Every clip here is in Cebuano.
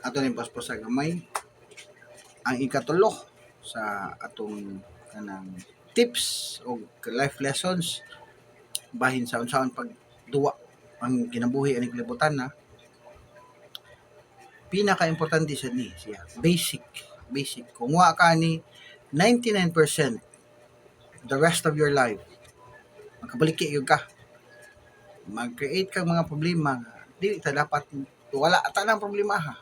Ato ning paspas sa gamay. Ang ikatulo sa atong kanang tips o life lessons bahin sa unsaon pagduwa ang kinabuhi aning kalibutan na pinaka-importante sa ni siya, basic basic, kung wa ka ni 99%, the rest of your life makabaliki gyud ka, mag-create ka mga problema nga dili ta dapat, wala ata lang problema ha.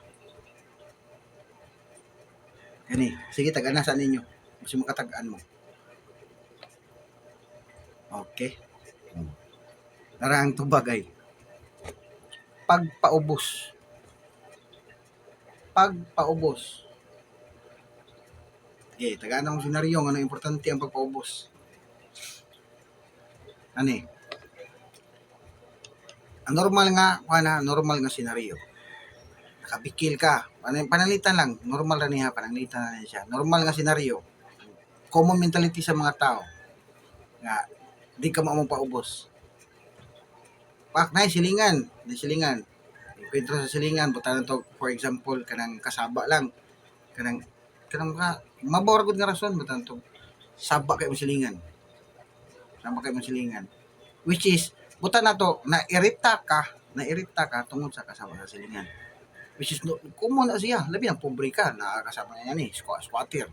Kani, sige, tagaan na sa ninyo kasi makatagaan mo. Okay, tara, ang tubag ay pagpaubos. Pagpaubos. Eh, tagaan akong senaryo nga importante ang pagpaubos. Ani? Ang normal nga, kuha, normal nga senaryo. Nakabikil ka. Pananglitan lang, normal ra niya, pananglitan na niya siya. Normal nga senaryo. Common mentality sa mga tao. Nga, di ka mo paubos. Pak, nay silingan, nay silingan. Kwento sa silingan, butan to, for example, kanang kasaba lang. Kanang ka mabor gud nga rason, butan to saba kay mo silingan. Saba kay mo silingan. Which is butan na to na irita ka, na irita ka tungod sa kasaba sa silingan. Which is no, common na siya, labi ang pobre ka, nakakasama niya ni squatter.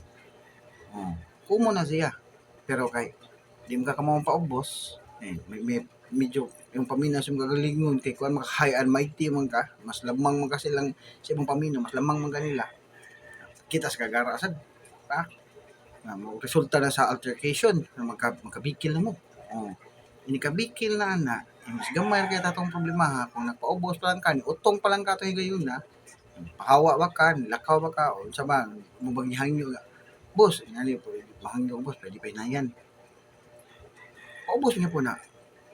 Oh, common na siya. Pero kay di mo ka kamo paubos, eh, may medyo yung paminaw sa imong kagalingon kay kuan, maka high and mighty man ka, mas lamang man ka silang sa imong paminaw, mas lamang man kanila. Kita sa kagara sad pa nga mo resulta na sa altercation na magkabikil na mo. Oh, inikabikil na ana, mas gamay ra kay tatong problema ha. Kung nagpaubos pa lang ka, utong pa lang ka to higayon na pahawa ba ka, lakaw ba ka, o unsa ba mo bang gihangyo nga boss, ngani po mahangyo, boss, pwede pa inayan, paubos niya po na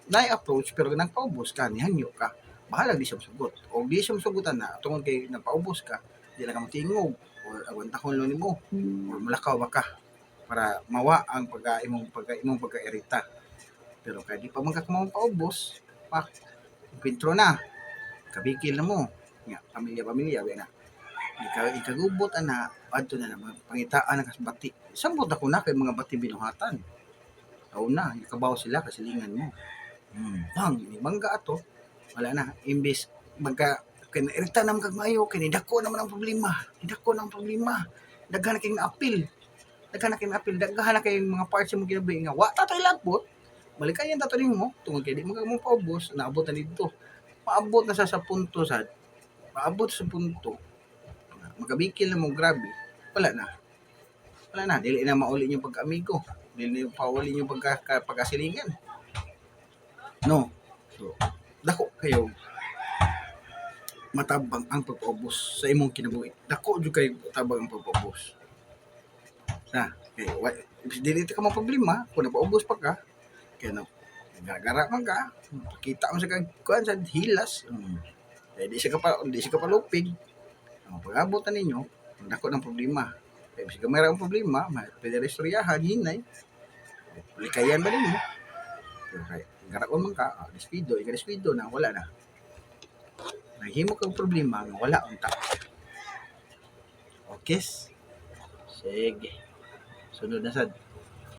naay approach. Pero nagpaubos ka, nihangyo ka, bahala di siya mosugot o di siya mosugotan na tungod kay nagpaubos ka, di lang ka motingog or agwantahon lang nimo or mulakaw ba ka para mawa ang pagka imong pagkairita. Pero kay di pa man ka paubos pa, kwentro na, kabikil na mo nga pamilya pamilya ba na ikagubot ana, adto na naman pangitaan na kas bati. Sambot ako na kay mga bati binuhatan. Aw na ikabaw sila kasilingan mo. Bang bangga ato, wala na. Imbis magka kay nairita naman kag maayo kay nidako naman ang problema, nidako na ang problema, daghan na kayong naapil, daghan na kayong naapil, daghan na kayong mga parts sa imong kinabuhi nga wa ta to'y lagbot, malikayan ta to nimo tungod kay di mo ka mo paubos, naabot na didto, maabot na sa punto sad, maabot sa punto magabikil na mo, grabe, wala na, wala na, dili na mauli yung pagkaamigo, dili na pauli yung pagkasilingan, no? So dako kayo matabang ang pagpaubos sa imong kinabuhi. Dako jud kayo tabang ang pagpaubos sa kay wa, dili ta ka mo problema kung napaubos pa ka kay no gara man ka, pakita mo sa kag kuan sa hilas. Kay di siya kapalupig ang pag-abot na ninyo, ang dako ng problema kay bisag gamay ra ang problema, pwede ra istoryahan hinay, likayan ba nimo. Pero kay gara man ka, ah, despido ika, despido na, wala na, naghimo kag problema nga wala unta. Okay, sige, sunod na sad.